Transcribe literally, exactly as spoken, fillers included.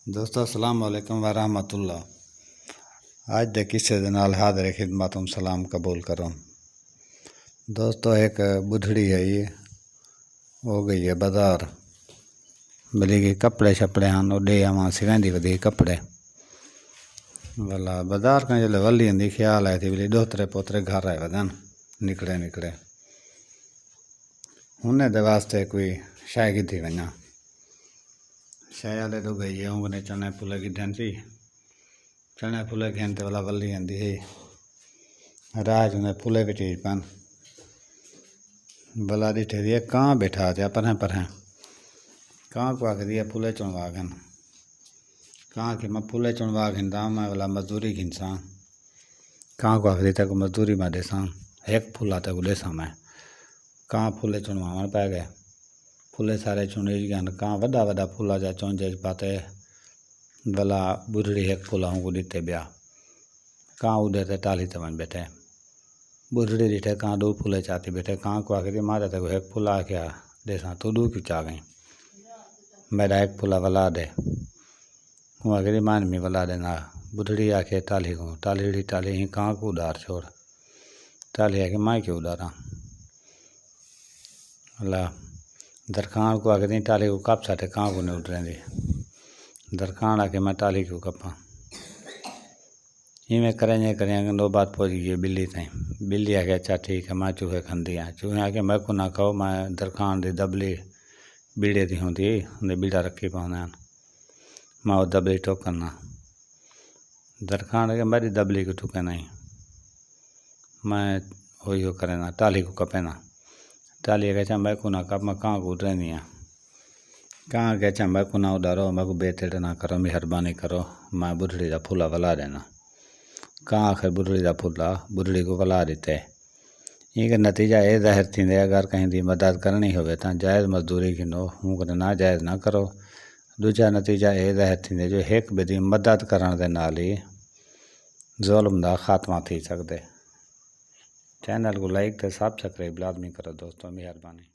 دوستو، السلام علیکم ورحمۃ اللہ۔ اڄ دے قصے دے نال حاضر خدمت ہم، سلام قبول کرو۔ دوستو، ہک ٻڈھڑی ہئی، او ڳئی ہے بازار، ٻلی ڳئی کپڑے شپڑے ہن، او ݙے آواں، سویندی ودی کپڑے۔ ولا بازار کوں جلے ولی ہندی، خیال آئے تھی ٻلی ݙوہترے پوترے گھر آئے ودن، نکڑے نکڑے۔ ہن دے واسطے کوئی شے گھدی ونڄاں۔ شے آلے ݙو ڳئی ہے، اوں کنے چݨے پھلے گھدن سی۔ چݨے پھلے گھن تے ولا ولی آندی ہے۔ راہ چ اوندے پھلے وچ ہی پن۔ ولا ݙٹھے دی ہے کاں ٻیٹھا تے پرہیں پرہیں۔ کاں کوں آکھدی ہے، پھلے چݨوا گھن۔ کاں آکھے، میں پھلے چݨوا گھنداں، میں ولا مزدوری گھنساں۔ کاں کوں آکھدی، تیکوں مزدوری میں ݙیساں، ہک پھلا تیکوں ݙیساں میں۔ کاں پھلے چݨواوݨ پئے ڳئے۔ پھلے سارے چݨی ڳئے ہن۔ کاں وݙا وݙا پھلا جا چنڄ اچ پاتے، ولا ٻڈھڑی ہک پھلا اونکوں ݙتے ٻیا۔ کاں اݙے تے ٹالھی تے ونڄ ٻیٹھے۔ ٻڈھڑی ݙٹھے کاں ݙو پھلے چاتی ٻیٹھے۔ کاں کوں آکھدی، میں تاں تیکوں ہک پھلا آکھیا ݙیساں، توں ݙو کیوں چا ڳئیں؟ میݙا ہک پھلا ولا ݙے۔ اوں آکھدی، میں نمی ولا ݙیندا۔ ٻڈھڑی آکھے ٹالھی کوں، ٹالھی ڑی ٹالھی، ہیں کاں کوں اݙار چھوڑ۔ ٹالھی آکھے، میں کیوں اݙاراں؟ اللہ درکھاݨ کوں آکھدی، ٹالھی کوں کپ سٹ، کاں کوں نہیں اݙریندی۔ درکھاݨ آکھے، میں ٹالھی کیوں کپاں؟ ایویں کریندے کریندے نوبت پہنچ ڳئی ٻلی تائیں۔ ٻلی آکھے، اچھا ٹھیک ہے، میں چوہے کھاندی ہاں۔ چوہے آکھے، میکوں نہ کھاؤ، میں درکھاݨ دی دٻلی ٻیڑے دی ہوندی ہے، اوندے ٻیڑا رکھی پوندے ہن، میں او دٻلی ٹک کناں۔ درکھاݨ آکھے، میݙی دٻلی کوں ٹکے نہیں، میں اوہی او کرینداں، ٹالھی کوں کپینداں۔ ٹالھی آکھے، اچھا میکوں نہ کپ، میں کاں کوں اݙریندی ہاں۔ کاں آکھے، اچھا میکوں نہ اݙارو، میکوں بے تیڑے نہ کرو، مہربانی کرو، میں ٻڈھڑی دا پھلا ولا ݙینداں۔ کاں آخر ٻڈھڑی دا پھلا ٻڈھڑی کوں ولا ݙتے۔ اینکوں نتیجہ اے ظاہر تھیندے، اگر کہیں دی مدد کرݨی ہووے تاں جائز مزدوری گھنو، اونکوں ناجائز نہ کرو۔ ݙوجھا نتیجہ اے ظاہر تھیندے جو ہک ٻئے دی مدد کرݨ دے نال ہی ظلم دا خاتمہ تھی سڳدے۔ چینل کوں لائک تے سبسکرائب لازمی کرو دوستو، مہربانی۔